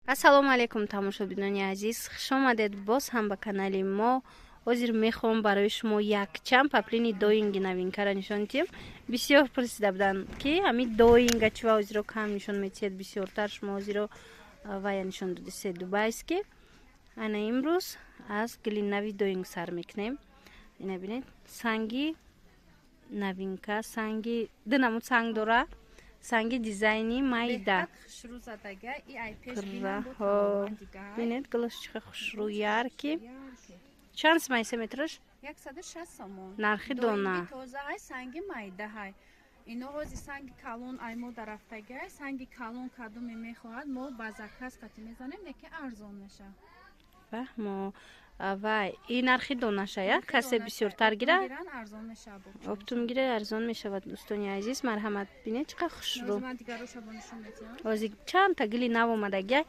Ассалому алайкум, тамошобинони азиз, хуш омадед боз ҳам ба канали мо. Ҳозир мехоҳам барои шумо якчанд паплини доинги новинкара нишон диҳем. Бисёр пурсида буданд, ки ҳами доинга чива ҳозиро кам нишон метиҳед, бисёртар шумо ҳозиро вая нишон додисед дубайский. Ана имрӯз аз гили нави доинг сар мекунем. Ина бинед, санги новинка, санги ду намуд санг дора, санги дизайни майда. Бинед, гулаш чиха хушрӯ, яркий. Чанд сумай се метраш? 160 сомон. Нархи дона. Тоза ҳай, санги майда ҳай. Ино ҳози санги калон ай мо дарафтагай, санги калон кадоме мехоҳад, мо ба заказ қати мезанем, лекин арзон мешавад. Фаҳмо. Вай, и нархи донаша, я? Касе бисёртар гира? Арзон мешавад. Оптом гира, арзон мешавад, дӯстони азиз, марҳамат, бинед, чӣ қадр хушрӯ. Ҳозир чандта гили нав омадагиай,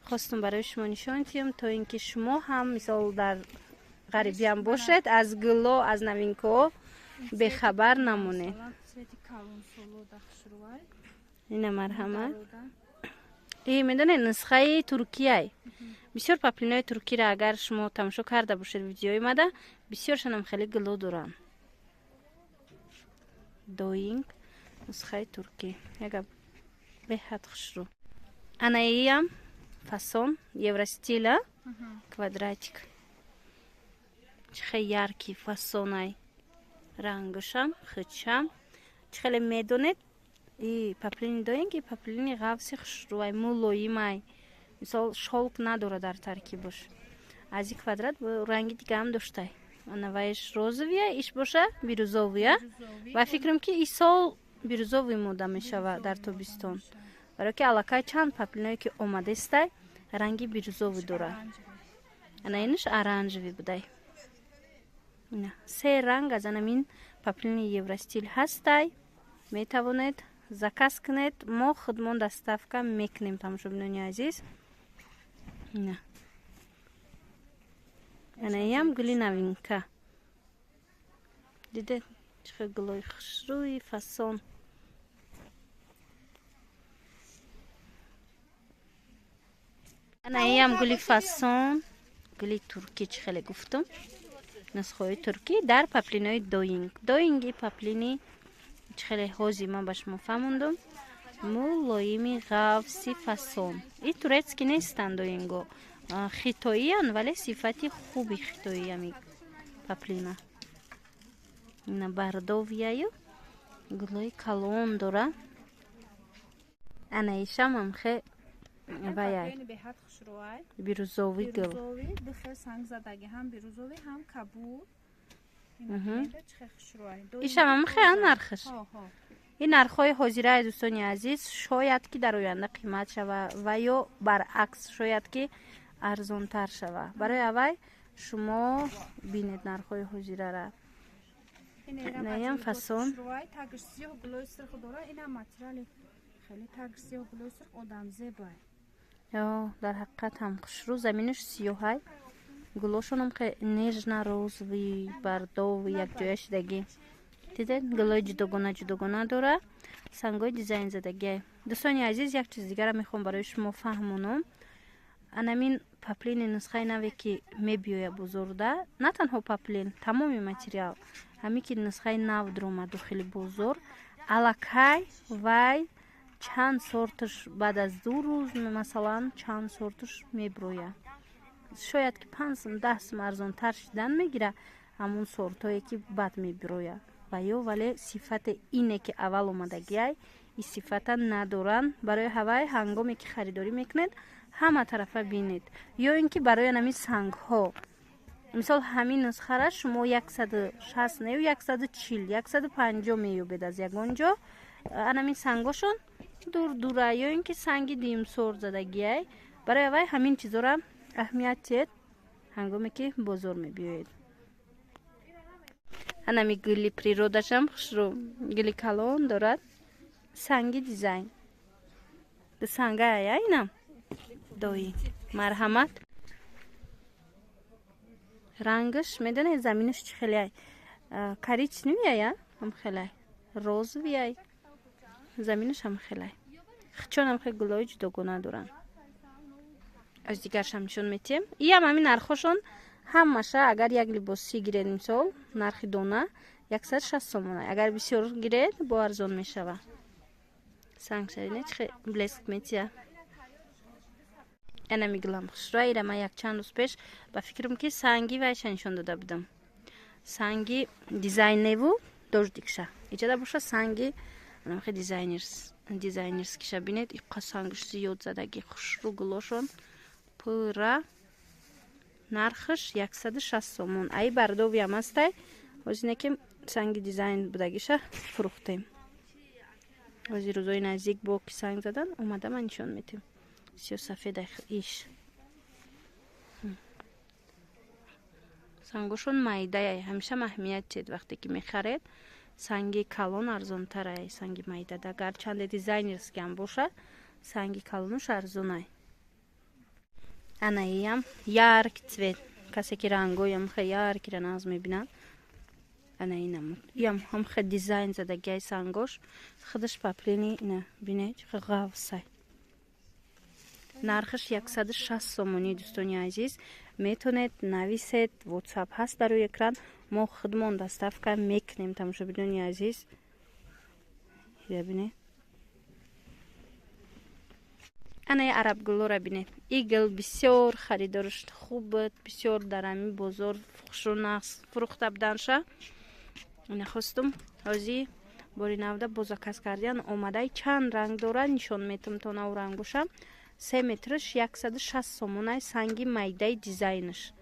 хостум барои шумо нишон диҳам, то ин ки шумо ҳам мисол дар ғарибиам бошед, аз гуло, аз новинкаҳо бехабар намонед. Ина марҳамат. И медонед, нусхаи туркияй. Бисёр паплинои туркиро агар шумо тамошо карда бошед видеои мада, бисёршонам хеле гуло доранд. Доинг нусхаи туркӣ яга беҳад хушрӯ. Анаиам фасон евростила, квадратик, чӣ хеле яркий фасонай, рангашам, хичам. Чӣ хеле медонед, и паплини доинг, и паплини ғафси хушрӯай, мулоимай, мисол шёлк надорад дар таркибаш. Аз и квадрат ранги дигаам доштай. Ана вайш розовый я, иш боша бирюзовый я. Ва фикрам, ки и сол бирюзовый мода мешавад дар тобистон, барое ки аллакай чанд паплиное ки омадестай, ранги бирюзовый дорад. Ана инаш оранжевый будай. Се ранг аз анамин паплини евростил ҳастай, метавонед заказ кунед, мо худмон доставка мекунем, тамошобинони азиз. Анаям гули новинка, дидед, чӣ хел гулои хушрӯи фасон. Анаям гули фасон, гули туркӣ, чӣ хеле гуфтум, нусхаҳои туркӣ дар паплинои доинг. Доинги паплини чӣ хеле ҳозир ман ба шумо фаҳмондум, мулоими ғафси фасон. И турецкий нестанд доинго, хитоиян, вале сифати хуби хитоиями паплина. Ина бордовый яю гулои калон дора. Ана ишамам хе ваяй бирюзовый гул. Ҳам бирюзовый, ҳам кабуд. Ишамам хе нархаш. Ин нархҳои ҳозираи, дӯстони азиз, шояд ки дар оянда қимат шава ва ё баръакс, шояд ки арзонтар шава. Барои аввай шумо бинед нархҳои ҳозирара. Наям фасон. Тагш сиёҳ, гулои сурх дора. Инам материали хеле тагш сиёҳ, гулои сурх, одамзебай. Ё, дар ҳақиқат ҳам хушрӯ, заминаш сиёҳай, гулошонам нежно-розовый, бордовый якҷоя шидагӣ. Дидед, гулои ҷудогона ҷудогона дора, сангои дизайн задагиай. Дӯстони азиз, як чиз дигара мехоҳам барои шумо фаҳмонам. Анамин паплини нусхаи наве ки мебиёя бозорда, на танҳо паплин, тамоми материал ҳаме ки нусхаи нав дуромад дохили бозор, аллакай вай чанд сорташ баъд аз 2 рӯз, масалан, чанд сорташ мебирояд. Шояд ки 5 сум, 10 сум арзонтар шидан мегира ҳамун сортҳое ки баъд мебирояд ва ё, вале сифати ине ки аввал омадагиай, и сифата надоранд. Барои ҳавай ҳангоме ки харидорӣ мекунед, ҳама тарафа бинед. Ё ин ки барои анами сангҳо, мисол, ҳамин нусхара шумо 160 нею 140, 150 меёбед аз ягон ҷо, анамин сангошон дур дура ё ин ки санги дуюмсор задагиай. Барои аввай ҳамин чизора аҳамият диҳед, ҳангоме ки бозор мебиёед. Анами гули природашам хушрӯ, гули калон дорад, санги дизайн сангая. Инам дои, марҳамат. Рангаш медонед, заминаш чӣ хелеай? Коричневый яя, ҳам хелай розовый яй, заминаш ҳам хелай хичонам, хел гулои ҷудогона доранд. Аз дигаршам нишон метиҳем. Иам ҳамин нархошон ҳамаша, агар як либосӣ гиред, мисол, нархи дона 160 сомона. Агар бисёр гиред, бо арзон мешава. Сангшарине чихе блеск метия. Ана мигулам хушрӯа. Ира ман якчанд рӯз пеш ба фикрам, ки санги вайша нишон дода будам, санги дизайневу дождикша. Иҷода боша, санги анамхе дизайнерскиша бинед, иқа сангш зиёд задаги, хушрӯ, гулошон пурра. Нархаш 160 сомон. Аи бордовыям ҳастай. Ҳозине ки санги дизайн будагиша фурӯхтем. Ҳозир рӯзои наздик бо ки санг задан омада, ман нишон метем. Сиёсафеда иш сангошон майдая. Ҳамеша аҳамият тед, вақте ки мехаред, санги калон арзонтарай санги майдада. Гарчанде дизайнерскиам бошад, санги калонуш арзонай. Анаиам яркий цвет, касе ки рангоям хе яркийра нағз мебинад, ана инам иам ҳам хе дизайн задагиай сангош. Худаш поплини, ина бинед, хе ғавсай. Нархаш 160 сомонӣ. Дӯстони азиз, метавонед нависед, Ватсап ҳаст дар рӯи экран, мо худмон доставка мекунем. Тамошобинони азиз, бинед, анаи арабгуллора бинед. И гул бисёр харидорш хуб буд, бисёр дар ҳамин бозор хушрӯ нағз фурӯхта буданша. Ина хостум, ҳозир бори навда бо заказ кардиан омадай. Чанд ранг дорад, нишон метам то нав рангоша. 3 метрш 160 сомонай, санги майдаи дизайнш.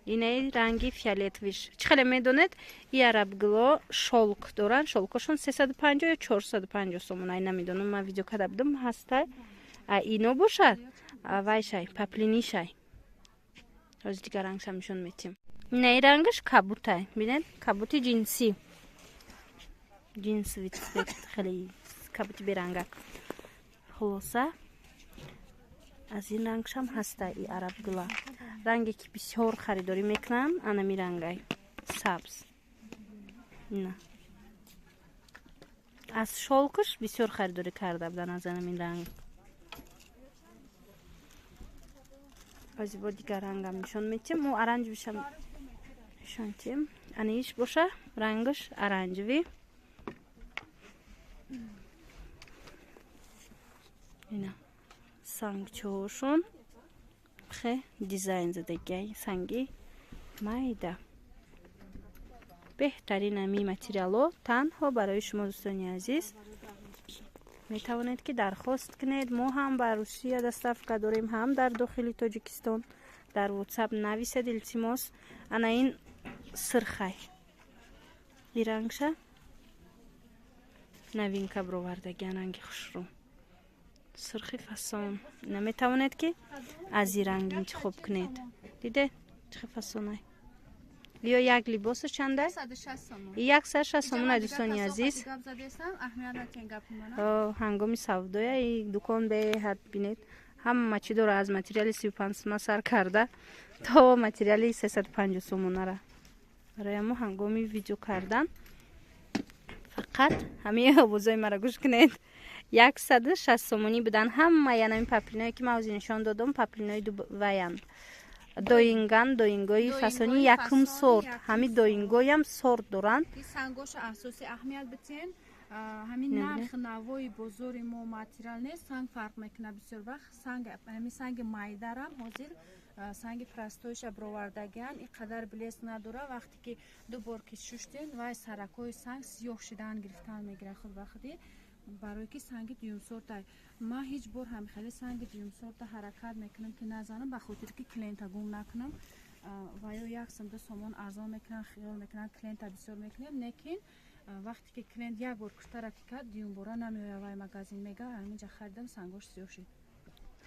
Инаи ранги фиолетовыйш. Чӣ хеле медонед, и арабгуло шёлк доранд, шёлкошон 350 ё 450 сомонай, намедонам, ман видео карда будам, ҳастай. А ино бошад вайшай, поплинишай. Ҳозир дигар рангшам нишон метиҳем. Инаи рангаш кабутай, бинед, кабути ҷинсӣ, джинсовый цвет, хеле кабути берангак. Хулоса, аз ин рангшам ҳаста. И арабгула ранге ки бисёр харидорӣ мекунанд, анами рангай сабз. Ина аз шёлкаш бисёр харидорӣ карда буданд, аз анамин ранг. Ҳозир бо дигар рангам нишон метиҳем, мо оранжевыйшам нишон тиҳем. Анаиш боша, рангаш оранжевый. Ина сангчоошон хе дизайн задагиай, санги майда. Беҳтарин ами материало танҳо барои шумо, дӯстони азиз. Метавонед ки дархост кунед, мо ҳам ба Русия доставка дорем, ҳам дар дохили Тоҷикистон. Дар Ватсап нависед, илтимос. Ана ин сирхай, и рангша новинка бировардагиан, ранги хушрӯ, сурхи фасон. Наметавонед ки аз и ранг интихоб кунед. Диде, чӣ фасонай? Ё як либосу чанда? 160 сомона, дӯстони азиз. Ҳангоми савдоя и дукон беҳад, бинед, ҳама чӣ дора, аз материали 35 сомона сар карда то материали 350 сомонара. Барои мо ҳангоми видео кардан фақат ҳамин овозои мара гӯш кунед. 160 сомонӣ будан ҳама янами поплиное ки ман ҳозир нишон додам. Поплинои дуваянд, доинган, доингои фасони якум сорт. Ҳамин доингоям сорт доранд. Сангоша асоси аҳамият битен. Ҳамин нарх навои бозори мо материал нест, санг фарқ мекунад бисёр вақт. Санг, ҳамин санги майдарам ҳозир санги простойша бировардагиан, ин қадар блеск надора. Вақте ки ду бор ки шуштен, вай саракҳои санг сиёҳ шидан гирифтан мегирад худ ба худӣ, барое ки санги дуюмсорта. Ман ҳеҷ бор ҳамихели санги дуюмсорта ҳаракат мекунам ки назанам, ба хотире ки клиента гум накунам. Ва ё як сум, 2 сомон арзон мекунанд, хиёл мекунанд, клиента бисёр мекунем. Лекин вақте ки клиент як бор куртара ки кард, дуюмбора намеояд вай магазин, мега: «Ҳаминҷа харидам, сангош сиёҳ шид».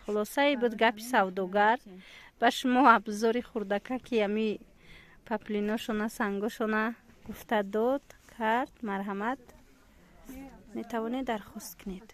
Хулосае буд гапи савдогар ба шумо. Абзори хурдака ки ами поплиношона, сангошона гуфта дод кард. Марҳамат, метавонед дархост кунед.